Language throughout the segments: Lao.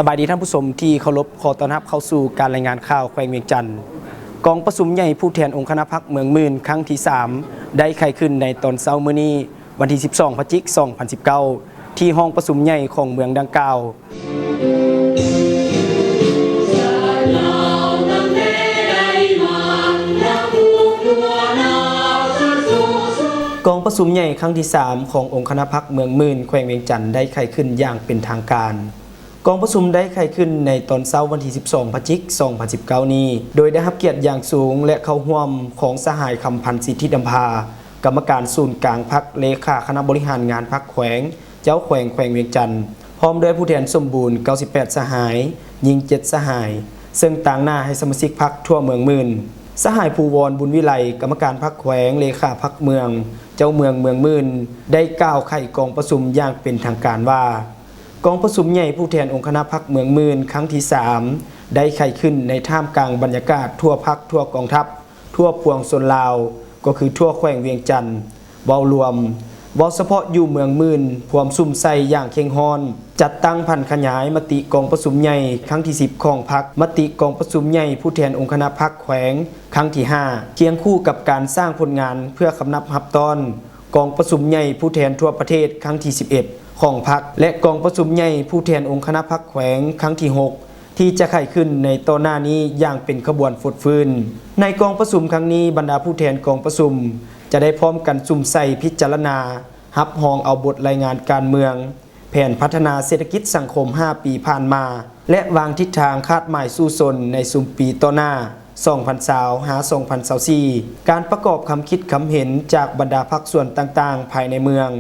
ສະບາຍດີທ່ານຜູ້ຊົມທີ່ເຄົາລົບ, ຂໍຕ້ອນຮັບເຂົ້າສູ່ການລາຍງານຂ່າວແຂວງວຽງຈັນ. ກອງປະຊຸມໃຫຍ່ຜູ້ແທນອົງຄະນະພັກເມືອງໝື່ນ ຄັ້ງທີສາມ ໄດ້ໄຂຂຶ້ນໃນຕອນເຊົ້າມື້ນີ້ ວັນທີສິບສອງ ພະຈິກ ສອງພັນສິບເກົ້າ ທີ່ຫ້ອງປະຊຸມໃຫຍ່ຂອງເມືອງດັ່ງກ່າວ. ກອງປະຊຸມໃຫຍ່ຄັ້ງທີສາມຂອງອົງຄະນະພັກເມືອງໝື່ນ ແຂວງວຽງຈັນ ໄດ້ໄຂຂຶ້ນຢ່າງເປັນທາງການ. ກອງປະຊຸມໄດ້ໄຂຂຶ້ນໃນຕອນເຊົ້າວັນທີສິບສອງ ພະຈິກ ສອງພັນສິບເກົ້ານີ້ ໂດຍໄດ້ຮັບກຽດຢ່າງສູງ ແລະ ເຂົ້າຮ່ວມຂອງສະຫາຍ ຄຳພັນ ສິດທິດຳພາ ກຳມະການສູນກາງພັກ, ເລຂາຄະນະບໍລິຫານງານພັກແຂວງ, ເຈົ້າແຂວງແຂວງວຽງຈັນ, ພ້ອມດ້ວຍຜູ້ແທນສົມບູນ ເກົ້າສິບແປດ ສະຫາຍ, ຍິງ ເຈັດ ສະຫາຍ, ເຊິ່ງຕາງໜ້າໃຫ້ສະມາຊິກພັກທົ່ວເມືອງໝື່ນ. ສະຫາຍ ພູວອນ ບຸນວິໄລ ກຳມະການພັກແຂວງ, ເລຂາພັກເມືອງ, ເຈົ້າເມືອງເມືອງໝື່ນ ໄດ້ກ່າວໄຂກອງປະຊຸມຢ່າງເປັນທາງການວ່າ ກອງປະຊຸມໃຫຍ່ຜູ້ແທນອົງຄະນະພັກເມືອງໝື່ນ ຄັ້ງທີສາມ ໄດ້ໄຂຂຶ້ນໃນທ່າມກາງບັນຍາກາດທົ່ວພັກ, ທົ່ວກອງທັບ, ທົ່ວປວງຊົນລາວ, ກໍຄືທົ່ວແຂວງວຽງຈັນ ເວົ້າລວມ, ເວົ້າສະເພາະຢູ່ເມືອງໝື່ນ ພວມສຸມໃສ່ຢ່າງເຄັ່ງຮ້ອນ, ຈັດຕັ້ງຜັນຂະຫຍາຍມະຕິກອງປະຊຸມໃຫຍ່ຄັ້ງທີສິບຂອງພັກ, ມະຕິກອງປະຊຸມໃຫຍ່ຜູ້ແທນອົງຄະນະພັກແຂວງຄັ້ງທີຫ້າ ຄຽງຄູ່ກັບການສ້າງຜົນງານເພື່ອຄຳນັບຮັບຕ້ອນ ກອງປະຊຸມໃຫຍ່ຜູ້ແທນທົ່ວປະເທດຄັ້ງທີສິບເອັດຂອງພັກ ແລະ ກອງປະຊຸມໃຫຍ່ຜູ້ແທນອົງຄະນະພັກແຂວງຄັ້ງທີຫົກ ທີ່ຈະໄຂຂຶ້ນໃນຕໍ່ໜ້ານີ້ຢ່າງເປັນຂະບວນຟົດຟື້ນ. ໃນກອງປະຊຸມຄັ້ງນີ້, ບັນດາຜູ້ແທນກອງປະຊຸມຈະໄດ້ພ້ອມກັນສຸມໃສ່ພິຈາລະນາ ຮັບຮອງເອົາບົດລາຍງານການເມືອງ, ແຜນພັດທະນາເສດຖະກິດສັງຄົມຫ້າປີຜ່ານມາ ແລະ ວາງທິດທາງຄາດໝາຍສູ້ຊົນໃນຊຸມປີຕໍ່ໜ້າ ສອງພັນຊາວ ຫາ ສອງພັນຊາວສີ່, ການປະກອບຄຳຄິດຄຳເຫັນຈາກບັນດາພາກສ່ວນຕ່າງໆພາຍໃນເມືອງ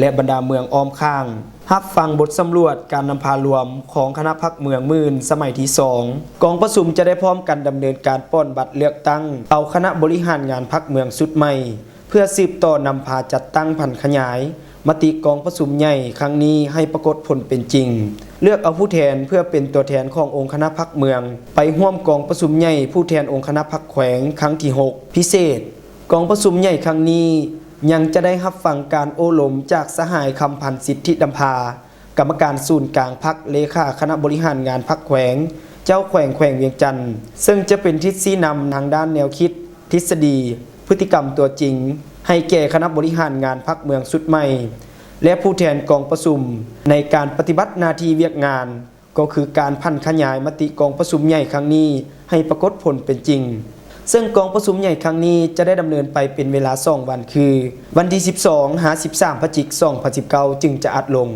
ແລະ ບັນດາເມືອງອ້ອມຂ້າງ, ຮັບຟັງບົດສຳຫຼວດການນຳພາລວມຂອງຄະນະພັກເມືອງໝື່ນສະໄໝທີສອງ. ກອງປະຊຸມຈະໄດ້ພ້ອມກັນດຳເນີນການປ່ອນບັດເລືອກຕັ້ງເອົາຄະນະບໍລິຫານງານພັກເມືອງຊຸດໃໝ່ ເພື່ອສືບຕໍ່ນຳພາຈັດຕັ້ງຜັນຂະຫຍາຍມະຕິກອງປະຊຸມໃຫຍ່ຄັ້ງນີ້ໃຫ້ປາກົດຜົນເປັນຈິງ, ເລືອກເອົາຜູ້ແທນເພື່ອເປັນຕົວແທນຂອງອົງຄະນະພັກເມືອງໄປຮ່ວມກອງປະຊຸມໃຫຍ່ຜູ້ແທນອົງຄະນະພັກແຂວງຄັ້ງທີຫົກ ພິເສດ. ກອງປະຊຸມໃຫຍ່ຄັ້ງນີ້ຍັງຈະໄດ້ຮັບຟັງການໂອ້ລົມຈາກສະຫາຍ ຄຳພັນ ສິດທິດຳພາ ກຳມະການສູນກາງພັກ, ເລຂາຄະນະບໍລິຫານງານພັກແຂວງ, ເຈົ້າແຂວງແຂວງວຽງຈັນ ເຊິ່ງຈະເປັນທິດຊີ້ນຳທາງດ້ານແນວຄິດ, ທິດສະດີ, ພຶດຕິກຳຕົວຈິງ ໃຫ້ແກ່ຄະນະບໍລິຫານງານພັກເມືອງຊຸດໃໝ່ ແລະ ຜູ້ແທນກອງປະຊຸມ ໃນການປະຕິບັດໜ້າທີ່ວຽກງານ ກໍຄືການຜັນຂະຫຍາຍມະຕິກອງປະຊຸມໃຫຍ່ຄັ້ງນີ້ໃຫ້ປາກົດຜົນເປັນຈິງ. ເຊິ່ງກອງປະຊຸມໃຫຍ່ຄັ້ງນີ້ຈະໄດ້ດຳເນີນໄປເປັນເວລາສອງວັນ ຄື ວັນທີສິບສອງ ຫາ ສິບສາມ ພະຈິກ ສອງພັນສິບເກົ້າ ຈຶ່ງຈະອັດລົງ.